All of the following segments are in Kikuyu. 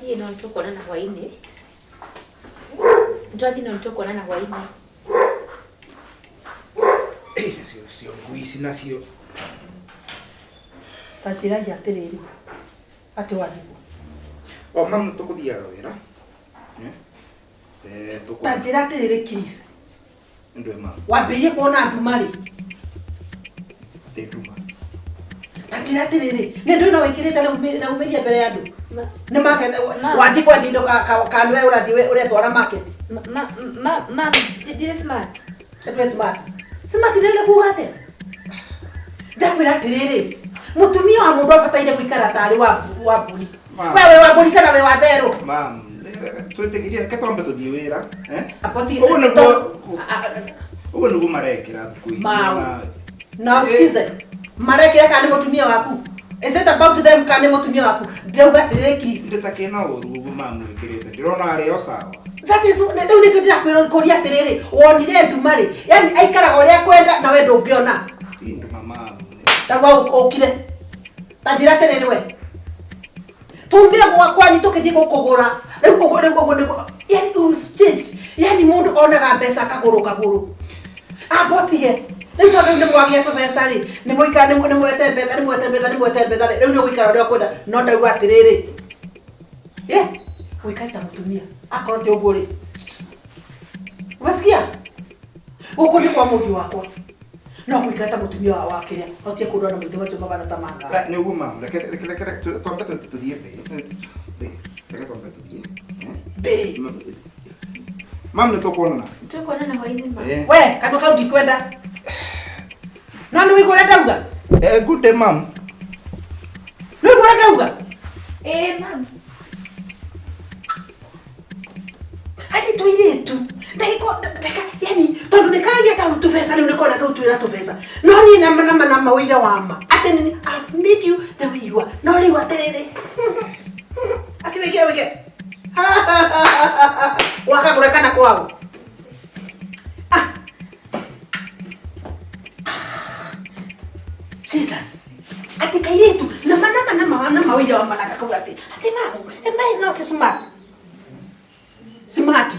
Nĩtwathiĩ no nĩtũkuonana hwainĩ. Nĩtwathiĩ no nĩtũkuonana hwainĩ. Eh, nacio cio ngui ici nacio. Ta njĩragia atĩrĩrĩ, atĩ wathigwo. O mamu tũkũthiaga wĩra. Eh? Eh, tũkũ. Ta njĩra atĩrĩrĩ Chris, Ndwe mamu. wambĩrĩirie kuona nduma rĩ? Ti nduma. Ta njĩra atĩrĩrĩ, nĩ ndũĩ no wĩkĩrĩte na umĩrie mbere ya andũ? Ma- Nĩ market, Ma- wathiĩ kwendia indo ka nĩwe ũrathiĩ ũretwara market. Ma, ma, ma, ma, ndirĩ smart. Ndwe smart. Smart ndĩrenda kuga atĩa? Ndakwĩra atĩrĩrĩ, mũtumia wa mũndũ abataire gũikara tarĩ wa wa mbũri. Ma. We wĩ wa mbũri kana wĩ wa therũ? Mam, twĩtĩkĩrie reke twambe tũthiĩ wĩra. Eh? Aboti- Ũguo nĩguo ũguo nĩguo marekĩra thikũ ici. Mau. Na- Na usikize. Marekĩra kana nĩ mũtumia waku? Is it about them kana nĩ mũtumia waku? Ndĩrauga atĩrĩrĩ Chris. Ndĩ ta kĩna ũru ũguo mamu ĩkĩrĩte. Ndĩrona arĩ o sawa. That is rĩu nĩkĩo ndĩrakwĩra kũria atĩrĩrĩ, wonire nduma rĩ, yani aikaraga ũrĩa akwenda na we ndũngĩona. Ti nduma mamu. Ndauga ũkire. Ta njĩra atĩrĩrĩ we. Tumire gwa kwanyu tũkĩthiĩ gũkũgũra. Rĩu ũguo rĩu ũguo nĩguo yani you've changed. Yani mũndũ onaga mbeca kagũrũ kagũrũ. Amba ũtige. Rĩu tondũ rĩu nĩ mwagĩa tũbeca rĩ, nĩ mũikara nĩ mwete mbeca nĩ mwete mbeca nĩ mwete mbeca rĩ, rĩu nĩ ũgũikara ũrĩa ũkwenda. No ndauga atĩrĩrĩ, ye ũikare ta mũtumia. Akorwo ti ũguo rĩ, umesikia? Gũkũ nĩ kwa mũriũ wakwa. No gũikara ta mũtumia wa kĩrĩa, no tie kũndora na maitho macio mabana ta manga. Eh, nĩ ũguo mamu. Reke reke reke reke twambe tũthiĩ mbĩ. Mbĩ. Reke twambe tũthiĩ. Eh? Mbĩ. Mamu nĩ tũkuonana. Tũkuonana hwainĩ ma. Eh. We, kanua kau ndikwenda. No nĩ wĩigua ũrĩa ndauga? Eh, good day mam. Nĩ wĩigua ũrĩa ndauga? Ĩĩ mam. Hadi tũirĩtu ndagĩko ndaka yani tondũ nĩ kagĩa kau tũbeca rĩu nĩkona kau twĩra tũbeca no niĩ nama nama nama ũira wa ma atĩ nĩ I've made you the way you are no rĩu atĩrĩrĩ atĩ wĩke wĩke wakagũra kana kwago ah Jesus atĩ kairĩtu nama nama nama nama ũira wa ma na gakauga atĩ atĩ mamu Emma is not smart smart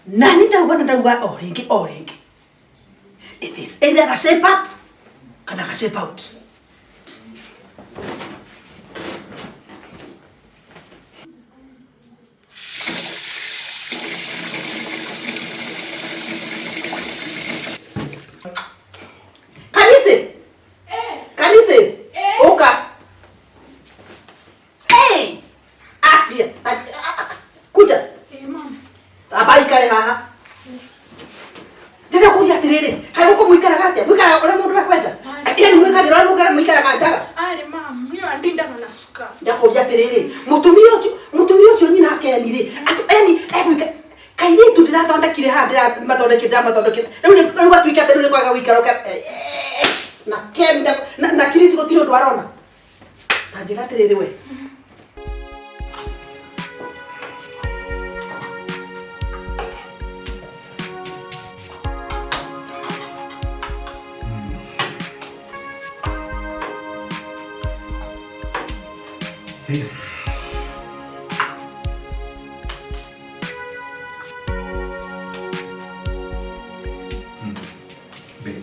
nani ndauga na ndauga o rĩngĩ o rĩngĩ it is either ga shape up kana ga shape out. Kanisi kanisi ũka. Hey! Atia. Kuja. Amba ikare haha. Ndĩrenda kũria atĩrĩrĩ, kaĩ gũkũ mũikaraga atĩa? Mũikaraga ũrĩa mũndũ ekwenda? Yani mwĩkagĩra ũrĩa mũikaraga mũikaraga njaga? Arĩ mam, niĩ andindaga na cukari. Ndakũria atĩrĩrĩ, mũtumia ũcio mũtumia ũcio nyina Ken rĩ, yani egwĩka kairĩtu ndĩrathondekire haha ndĩramathondekire ndĩramathondekire rĩu rĩu gatuĩka atĩ rĩu nĩ kwaga gũikara na Ken na Chris gũtirĩ ũndũ arona. Ta njĩra atĩrĩrĩ we. Hey. Babe,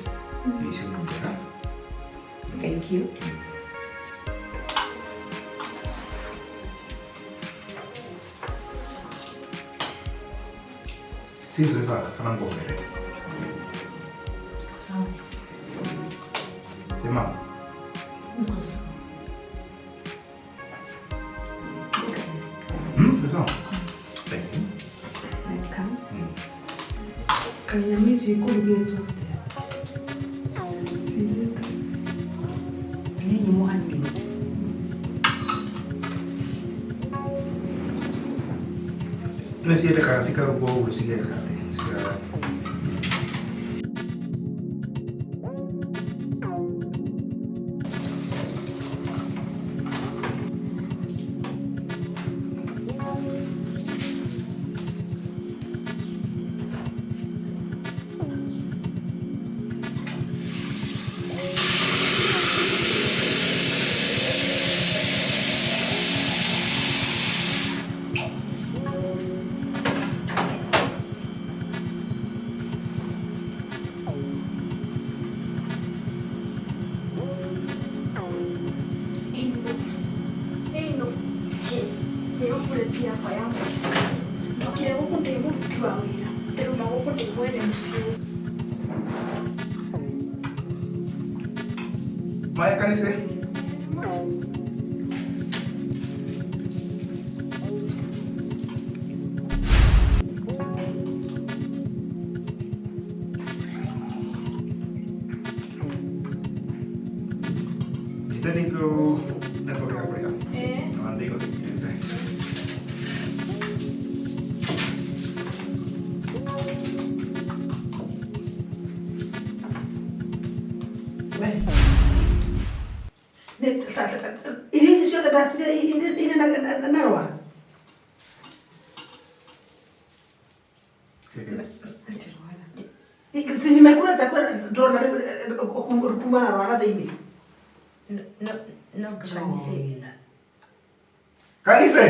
ici nĩ njega. Thank you. Sisi sawa kana nguongerere. Sawa. Ĩ mama. Niko sawa. Sawa. Thank you. Welcome. Kaĩ nyama ici ikũrugĩtwo atĩa? Cirĩte. Nĩ nyũmũ hanini. Nĩ ciendekaga cikarugwo ũguo cigeka atĩ? Cika- Mũruti wa wĩra. Ndĩruma gũkũ ndĩ mwene mũciĩ. Maĩ kanitha. Njĩte nĩguo network ya kũrĩha. Na ndĩgo cikinyĩte. Irio ici ciothe ndacirĩa irĩ na rwara. Si nimekula chakula ndona rĩu kuma na rwara thĩinĩ. No, no kanitha. Kanitha.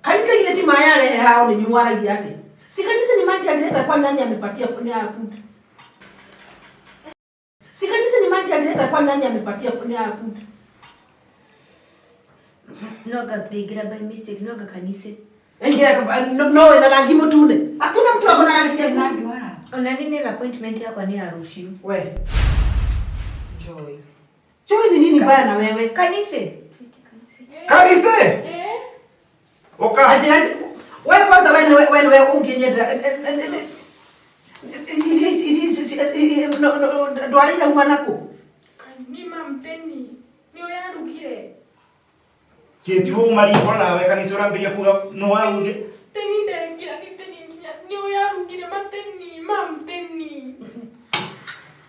Kanitha ile ti maĩ arehe hao nĩ mwaragia atĩ. Si kanitha ni maji alileta kwa nani amepatia ni afuta. Si kanitha ni maji alileta kwa nani amepatia ni afuta. No ndingĩra by mistake no kanitha. Ingira no no ina rangi mutune. Hakuna mtu ako na rangi nyekundu. Ona nini appointment yakwa nĩ ya rũciũ. We. Joy. Joy ni nini baya na wewe? Kanitha. Kanitha. Oka. Ajira wewe kwanza wewe wewe wewe ungenyenda ndwari irauma naku. Ni mam teni. Nĩ ũyũ arugire. Kĩti uma riko nawe kanitha ũrambĩrĩria kuga no warugire. Teni ndekĩra ni teni nginya nĩ ũyũ arugire mateni mam teni.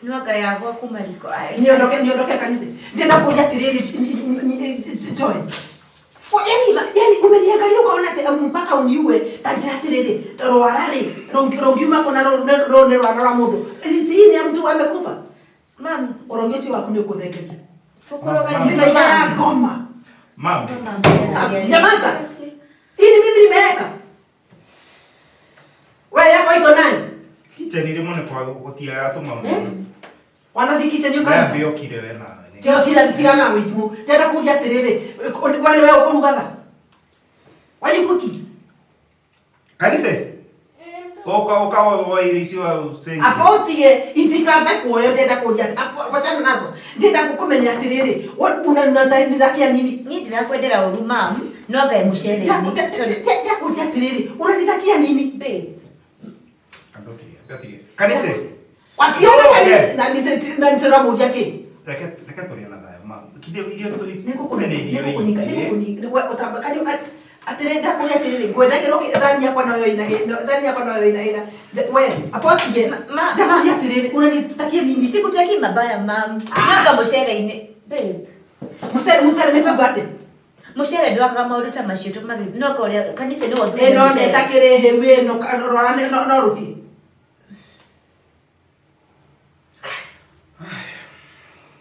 No anga yagwa kuma riko. Niondoke niondoke kanitha. Ndĩrenda kũria atĩrĩrĩ Joy. Yani umeniangalia ukaona ati mpaka uniue ta njĩra atĩrĩrĩ rwara rĩ rũngiuma kũ na rũ nĩ rwara rwa mũndũ. Si ni mtu amekufa. Mam, Ũrogi ũcio waku nĩ ũkũthengeria. gũkoroga nĩ Mĩthaiga ya ngoma. Mam. Nyamaza. Hii ni mimi nimeweka. Wewe yako iko nani? Kitchen rĩmwe nĩ kwaga gũtiaga tũma. Wanathi kitchen We uka. ambe ũkire we nawe. Tio tira tigana wĩjimu. Ndĩrenda kũria atĩrĩrĩ, we nĩwe ũkũrugaga? Why you cooking? Kanitha. Oka oka wa irio icio ũcenjie. Apo ũtige itikambe kuoyo ndĩrenda kũria apo wachana nazo. Ndĩrenda kũmenya atĩrĩrĩ, unanithakia nini? Niĩ ndirakwendera ũru mam, no anga mũcere-inĩ. Ndĩrakũria atĩrĩrĩ, unanithakia nini? Babe. Ambe ũtige, ambe ũtige. Kanitha. Wationa kanitha na nise na nise ramũria kĩ? Reke reke tũrĩe na thayũ mam. Kithĩ irio tũ irio Nĩngũkũnika nĩngũkũnika atĩrĩ ndakũria atĩrĩrĩ ngwendagĩrwo thani yakwa noyo ina thani yakwa noyo ina ina we apotige ndakũria atĩrĩrĩ unanitakia nini? Sikutaki mabaya mam. No anga mũcere-inĩ. Babe. Mũcere mũcere nĩ kuga atĩ Mũcere ndwakaga maũndũ ta macio tũmagĩ no anga ũrĩa kanitha nĩwe ũthurire ĩno mũcere. nĩtakĩrĩ hĩu ĩno rwara no rũhĩe.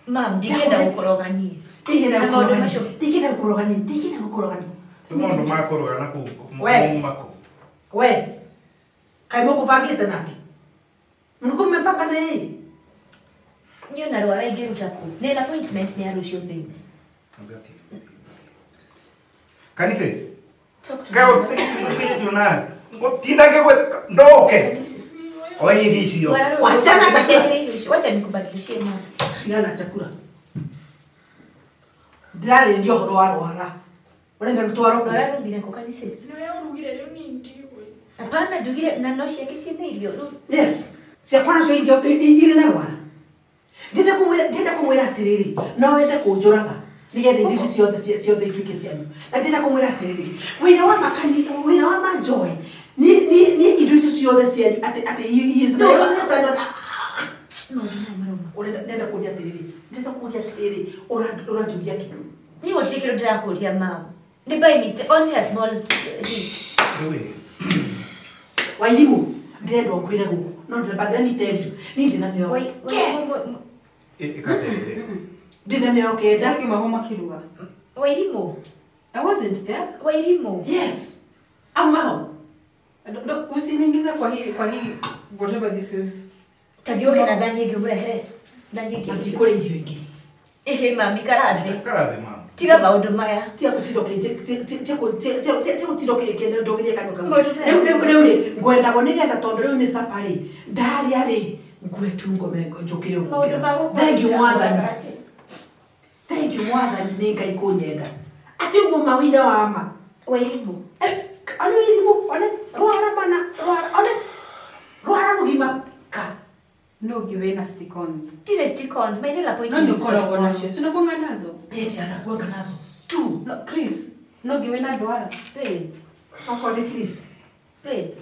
Mam, ndingĩenda gũkũroga niĩ. Ndingĩenda Na maũndũ gũkũroga macio. ndingĩenda gũkũroga niĩ ndingĩenda gũkũroga niĩ. Nĩ maũndũ ma kũruga na kũu We. mauma kũ. We kaĩ mũkũbangĩte nake? Mlikuwa mmepanga na yeye? Niĩ ona rwara ingĩruta kũ? Nĩ appointment nĩ ya rũciũ babe. Ambe ũtige. Kanitha. Talk to Kaĩ me. ũtigĩtio na ngũtinda ngĩgwĩ ndoke. Oe irio icio. Rwara rũu Wachana chakula. rũcenjerie irio icio. Wacha nikubadilishie mam. Tigana na chakula. Ndĩrarĩrĩria ũhoro wa rwara. Ũrenda rũtwarwo kũ? Rwara rumire kũ kanitha? Nĩ ũyũ arugire rĩu niĩ ndiũĩ. Hapana ndugire na no ciake ciĩna irio rĩu. Yes. Ciakwa nacio irio irĩ na rwara. Ndĩrenda kũmwĩra ndĩrenda kũmwĩra atĩrĩrĩ, no wende kũnjũraga nĩgetha irio ici ciothe ciothe ituĩke cianyu. Na ndĩrenda kũmwĩra atĩrĩrĩ, wĩra wa makani wĩra wa Majoy ni ni ni indo icio ciothe cianyu atĩ atĩ he is my only son. Maũndũ maya marauma. Ũrenda ndĩrenda kũria atĩrĩrĩ, ndĩrenda kũria atĩrĩrĩ, ũranjũria kĩ? Niĩ gũtirĩ kĩndũ ndĩrakũria mam. Nĩ by mistake, only a small hitch. Rĩu ĩ. Wairimũ, ndĩrenda ũkwĩre gũkũ. No ndĩrenda but let me tell you, niĩ ndĩna mĩoyo. Wai wai Ĩka atĩrĩrĩ. Ndĩna mĩoyo kenda. Akiuma ho makiruga. Wairimũ. I wasn't there. Wairimũ. Yes. Auma ho. Usiniingize kwa hii whatever this is. Ta thiĩ ũke na thani ĩngĩ ũmũrehere. Thani ĩngĩ. Matikũrĩ irio ingĩ. Ĩhĩ mami kara thĩ. Kara thĩ mam. Tiga maũndũ maya. Tiga gũtinda tiga gũtinda ũkĩndogeria kanua kamwe. Maũndũ maya. Rĩu rĩu rĩu rĩ ngwendagwo nĩgetha tondũ rĩu nĩ supper rĩ ndarĩa rĩ ngue tu ngome njũkĩre Maũndũ ma ũguo. Thank you gũkũrĩra mwathani. atĩ. Thank you mwathani nĩ Ngai kũnyenda. Atĩ ũguo mawira wa ma. Wairimũ. Eh, one wĩrimũ one rwara mana rwara one rwara rũgima ka. No ũngĩ wĩna stick-ons. Tire stick-ons, my nail No appointment nĩ is for ũkoragwo tomorrow. nacio. Si unakuanga nazo? Ĩĩ ndanakuanga nazo tu. No, Chris, no ũngĩ wĩna ndwara. Babe, Okorwo nĩ Chris. babe,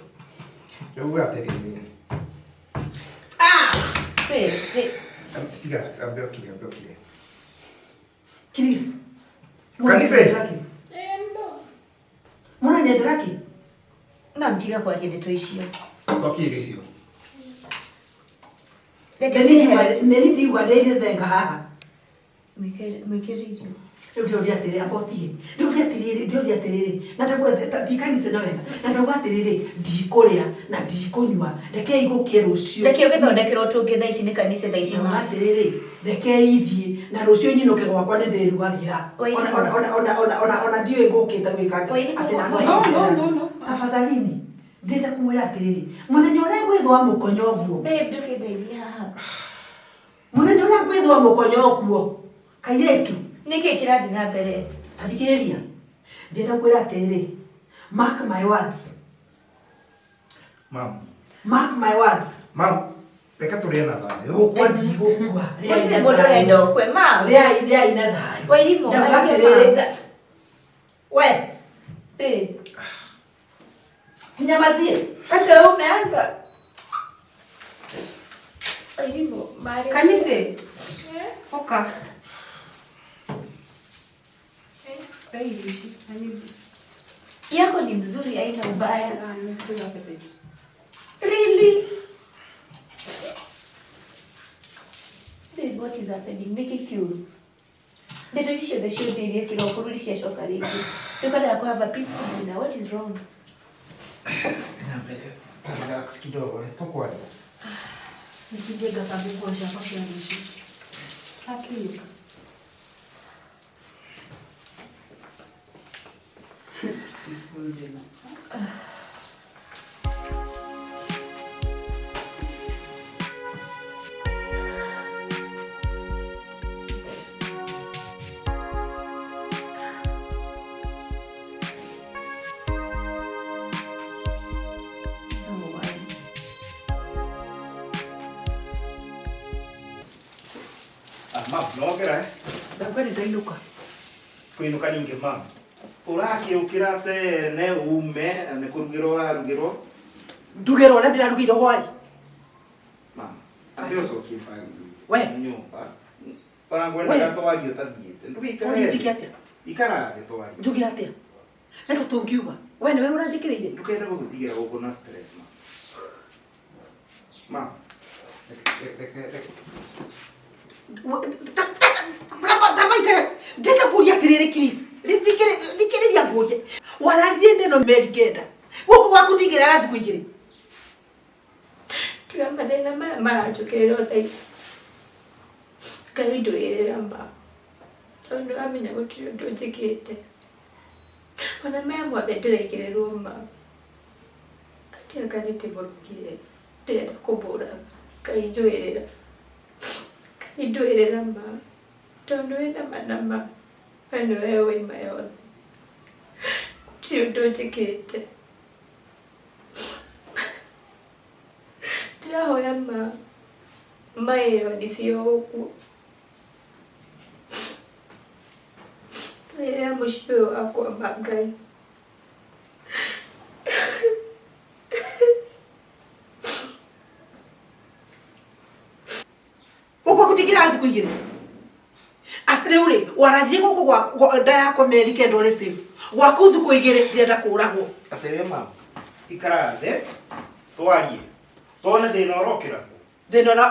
Rĩu atĩrĩrĩ. Ah! babe, babe. Tiga, ambe ũkire, ambe ũkire. Chris. Kanitha. Eh, boss. Mũranyendera kĩ? Mam, tiga kwaria ndeto icio. Cokia irio icio. Reke ciehere. Nĩ ndiuga ndĩ thenga haha. Mwĩkĩre irio. Rĩu ndĩroria atĩrĩrĩ abotie. Ndĩroria atĩrĩrĩ, ndĩroria atĩrĩrĩ. Na ndauga thiĩ kanitha na wega. Na ndauga atĩrĩrĩ, ndikũrĩa na ndikũnyua. Rekei gũkie rũciũ. Reke ũgĩthondekerwo tũngĩ thaa ici nĩ kanitha thaa ici Ndauga ma. atĩrĩrĩ, rekei ithiĩ na rũciũ nyinũke gwakwa nĩ ndĩrugagĩra. Wairimu. Ona ona ona ona ona ona ndiũĩ ngũkĩte gwĩka atĩa. Wairimu, Atĩ na No, no, no, no. Tafadhalini. Ndĩrenda kũmwĩra atĩrĩrĩ, mũthenya ũrĩa ngwĩthũa mũkonyo ũguo, Babe, ndũkĩndeithie haha. mũthenya ũrĩa ngwĩthũa mũkonyo ũguo, kairĩtu, Nĩkĩ kĩrathiĩ na mbere? tathikĩrĩria. Ndĩrenda kwĩra atĩrĩrĩ, mark my words, Mam. mark my words. Mam, reke tũrĩe na thayũ. Gũkua ndigũkua. Gũtirĩ mũndũ ũrenda ũkue. Mam, Rĩai rĩai na thayũ. Wairimu, Ndauga arĩria atĩrĩrĩ, mam. we, Babe. nyamazie. Hata wewe umeanza. Wairimu, mari. Kanitha. Eh? Ũka. Bei irio ici. I need Yako ni mzuri, haina ubaya. I need good appetite. Really? Babe, what is happening? Nĩkĩ kĩũru? Ndeto ici ciothe ciũmbĩirie kĩroko rũri ciacoka rĩngĩ. Ndũkwendaga kũ have a peaceful dinner. What is wrong? Na mbere, relax kidogo, tũkwaria. Nĩtindie ngabange nguo ciakwa cia rũciũ. Akiuka. Peaceful dinner. Oh, why? Ah, mam, nĩwokĩra, eh? Ndauga nĩ ndainũka. Kũinũka ningĩ, mam. Ũrakĩũkĩra tene ume na nĩ kũrugĩrwo ũrarugĩrwo. Ndugĩrwo ũrĩa ndĩrarugĩirwo hwaĩ. Mam, ambe ũcokie bagi. We. Nyũmba. Ona ngwendaga twarie ũtathiĩte. Ndũgĩikare Twarie thĩ. njĩke atĩa? Ikara thĩ twarie. Njuge atĩa? Nĩtũ tũngiuga. We nĩwe ũranjĩkĩrĩire. Ndũkende gũtũtigĩra gũkũ na stress, mam. Mam, reke reke reke. Tamaikare ndĩrenda kũria atĩrĩrĩ Chris thikĩrĩria ngũrie wararirie ndĩno meri kenda gũkũ gwaku ndingĩraga thikũ igĩrĩ Tiga mathĩna maya maranjũkĩrĩra o thaa ici. Ngai ndũĩrĩra ma. Tondũ nĩũramenya gũtirĩ ũndũ njĩkĩte. Ona maya mothe ndĩraigĩrĩrwo ma. Atĩ anga nĩndĩmũrogire. Ndĩrenda kũmũraga. Ngai njũĩrĩra. Ngai ndũĩrĩra ma. Tondũ wĩna ma na ma. We nĩwe ũĩ ma yothe. Gũtirĩ ũndũ njĩkĩte. Ndĩrahoya ma ma ĩyo ndithio ũguo. Ndũĩrĩra mũciĩ ũyũ wakwa ma Ngai. Gũkũ gwaku ndingĩraga thikũ igĩrĩ atĩ rĩu rĩ wararirie gũkũ nda yakwa meri kenda ũrĩ safe gwaku thikũ igĩrĩ ndĩrenda kũragwo. Atĩrĩrĩ mam, ikara thĩ twarie. Tuone thĩna ũrokĩra kũ.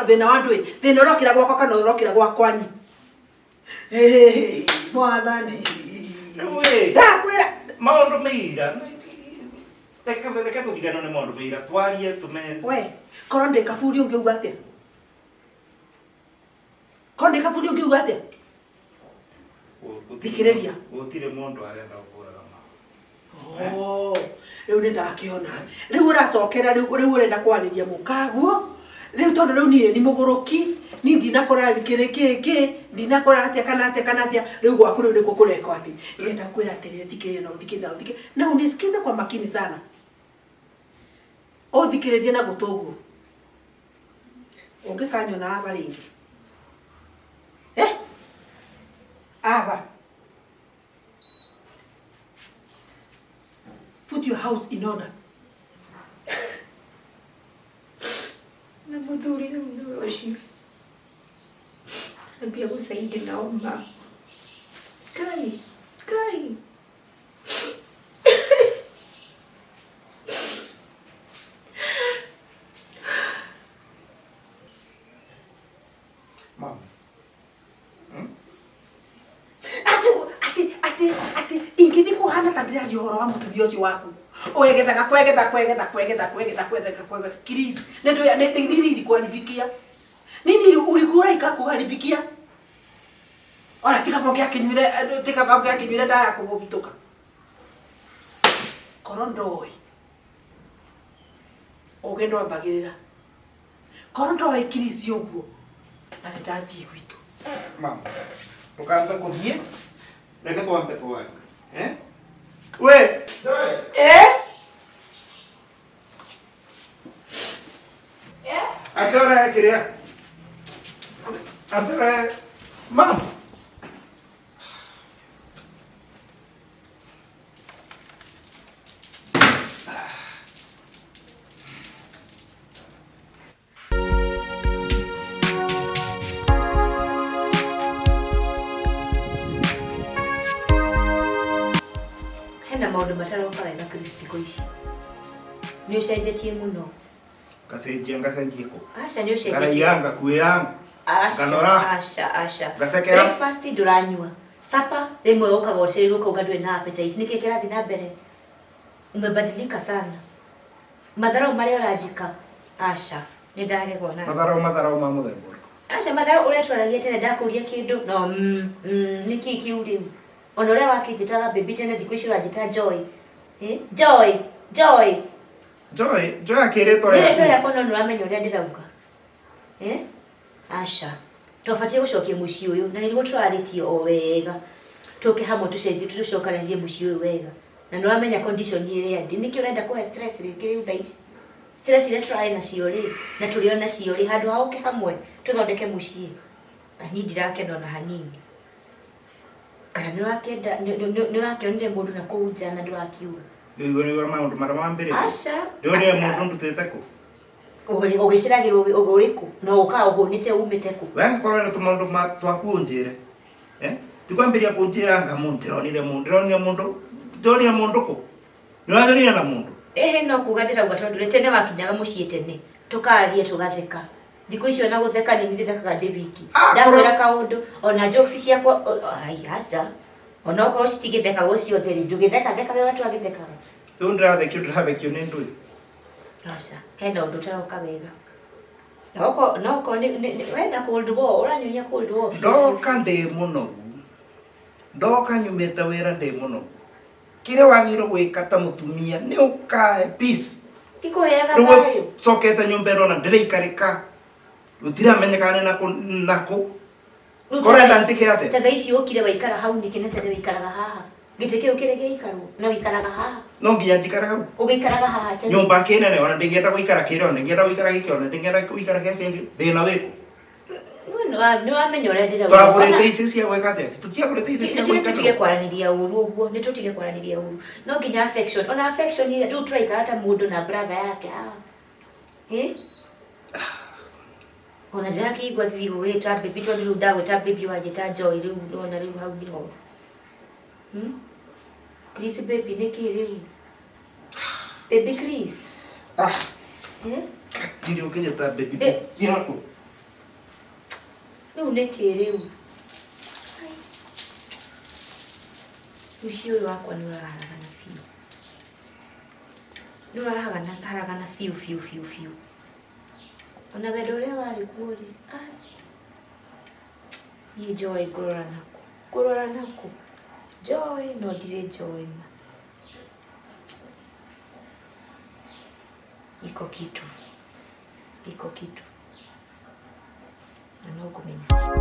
Thĩna wa ndũĩ thĩna ũrokĩra gwakwa kana ũrokĩra gwa kwanyu. Ĩĩ, mwathani Rĩu ĩ, ndakwĩra maũndũ meira. Reke reke tũtigane nĩ maũndũ meira. Twarie tũmenye. We korwo ndĩ kaburi ũngĩuga atĩa? Korwo ndĩ kaburi ũngĩuga atĩa? Thikĩrĩria. Gũtirĩ mũndũ arenda gũkũraga ma. Oh, rĩu nĩ ndakĩona rĩu ũracokera rĩu rĩu ũrenda kwarĩria mũkaguo rĩu tondũ rĩu niĩ nĩ mũgũrũki ni ndinakora kĩrĩ kĩ kĩ ndinakora atĩa kana atĩa kana atĩa rĩu gwaku rĩu nĩkuo kũrekwo atĩ ndĩrenda kwĩra atĩrĩrĩ thikĩrĩria na ũthikĩrĩrie na ũthikĩrĩrie na unisikize kwa makini sana ũthikĩrĩrie na gũtũ ũguo ũngĩkanyona aba rĩngĩ eh aba put your house in order. Na mũthuri rĩu nĩwe ũcio ambia gũcaindi nao ma kai kai. Mama. Ati ati ati ati ingĩthiĩ kũhana ta ndĩraria ũhoro wa mũtumia ũcio waku ũegethaga kwegetha kwegetha kwegetha kwegetha kwegetha kwegetha Chris nĩ nini ilikuharibikia nini ulikuwa ikakuharibikia ona tiga bonge akinyuire tiga bonge akinyuire ndawa ya kũmũhitũka korwo ndoĩ ũgĩ ndwambagĩrĩra korwo ndoĩ Chris ũguo na nĩ ndathiĩ gwitũ. Mama. Ndũkambe kũthiĩ. Reke twambe twarie. Eh? We. Joy. Eh? Atore kĩrĩa. Atore. Mama. Hena maũndũ mataroka wega Chris thikũ ici nĩ ũcenjetie mũno. Ngacenjia ngacenjia kũ? Aca nĩ ũcenjetie. Ngaraiya ngakuĩa. Aca, Nganora. aca, aca. Ngacekera. Breakfast ndũranyua. Supper rĩmwe ũkaga ũcereirwo ũkauga ndũrĩ na appetite. Nĩkĩ kĩrathiĩ na mbere? Umebadilika sana. Matharau marĩa ũranjĩka. Aca, nĩ ndaregwo nawe. Matharau matharau ma mũthemba ũrĩkũ? Aca matharau ũrĩa twaragia tene ndakũria kĩndũ no nĩkĩ kĩu rĩu? Ona ũrĩa wakĩnjĩtaga baby tene thikũ ici ũranjĩta Joy. Eh? Joy, Joy. Joy, Joy akĩrĩtwo Nĩ rĩtwa rĩaku. rĩakwa no nĩũramenya ũrĩa ndĩrauga. Eh? Aca. Twabatiĩ gũcokia mũciĩ ũyũ na nĩguo tũrarĩtie o wega. Tũke hamwe tũcenjie tũcokanĩrie mũciĩ ũyũ wega. Na nĩũramenya condition ĩrĩa ndĩ. Nĩkĩ ũrenda kũhe stress rĩngĩ rĩu thaa ici? Stress iria tũrarĩ nacio rĩ, na tũrĩ o nacio rĩ, handũ ha ũke hamwe tũthondeke mũciĩ. Na niĩ ndirakena ona hanini. Kana nĩũrakĩenda nĩũrakĩonire mũndũ na kũu nja na ndũrakiuga. Ũiguo nĩguo maũndũ marĩa mambĩrĩria. Aca. Ndĩronire mũndũ ndutĩte kũ? Ũgĩceragĩrwo ũrĩ kũ? Na ũkaga ũhũnĩte umĩte kũ? We angĩkorwo nĩ tũmaũndũ twaku ũnjĩre. Eh? Ti kwambĩrĩria kũnjĩra anga mũndũ ndĩronire mũndũ ndĩronire mũndũ ndĩronire mũndũ kũ? Nĩwanyonire na mũndũ? Ehe no kuga ndĩrauga tondũ tene wakinyaga mũciĩ tene tũkaria tũgatheka. Thikũ ici ona gũtheka nĩ ndĩthekaga ndĩ wiki. Ah, Ndakwĩra kaũndũ ona jokes ciakwa ai aca. Ona okorwo citigĩthekagwo ciothe rĩ ndũgĩtheka theka wega twagĩthekaga. Rĩu ndĩrathekio ndĩrathekio nĩ ndũĩ. Aca hena ũndũ ũtaroka wega. Na oko no oko nĩ wena cold war ũranyonia cold war. Ndoka ndĩ mũnogu. Ndoka nyumĩte wĩra ndĩ mũnogu. Kĩrĩa wagĩrĩirwo gwĩka ta mũtumia nĩ ũkahe peace. Ndikũheaga Rĩu thayũ. cokete nyũmba ĩno na ndĩraikarĩka. Gũtiramenyeka nĩ nakũ nakũ. Kũrenda njĩke atĩa? Ta thaa ici ũkire waikara hau nĩkĩ na tene wĩikaraga haha? Gĩtĩ kĩu kĩrĩa gĩaikarwo na wĩikaraga haha. No nginya njikare hau. Ũgĩikaraga haha tene. Nyũmba kĩnene ona ndĩngĩenda gũikara kĩrĩa ona ndĩngĩenda gũikara gĩkĩ ona ndĩngĩenda gũikara kĩrĩa kĩngĩ. Thĩna wĩkũ? Nĩwamenya ũrĩa ndĩrauga. Twagũrĩte ici cia gwĩka atĩa? Tũtiagũrĩte ici cia Nĩ gwĩka tũtige atĩa? kwaranĩria ũru ũguo, nĩ tũtige kwaranĩria ũru. No nginya affection, ona affection ĩrĩa rĩu tũraikara ta mũndũ na brother yake haha. Eh? Ona ndĩrakĩigua thithi gũgĩta baby tondũ rĩu ndagwĩta baby wanjĩta Joy rĩu nona rĩu hau nĩho. Chris baby nĩkĩ rĩu? Baby Chris. Ah, Eh? ndirĩ ũkĩnjĩta baby. Eh. Njĩra kũ? Rĩu nĩkĩ rĩu? Ai. Mũciĩ ũyũ wakwa nĩ ũraharagana biũ. Nĩ ũraharagana haragana biũ biũ biũ biũ. Ona wendo ũrĩa warĩ kuo rĩ, ai. Niĩ Joy ngũrora nakũ. Kũrora naku njoĩ no ndirĩ njoĩ ma. Iko kitu. Iko kitu. Na no ngũmenya.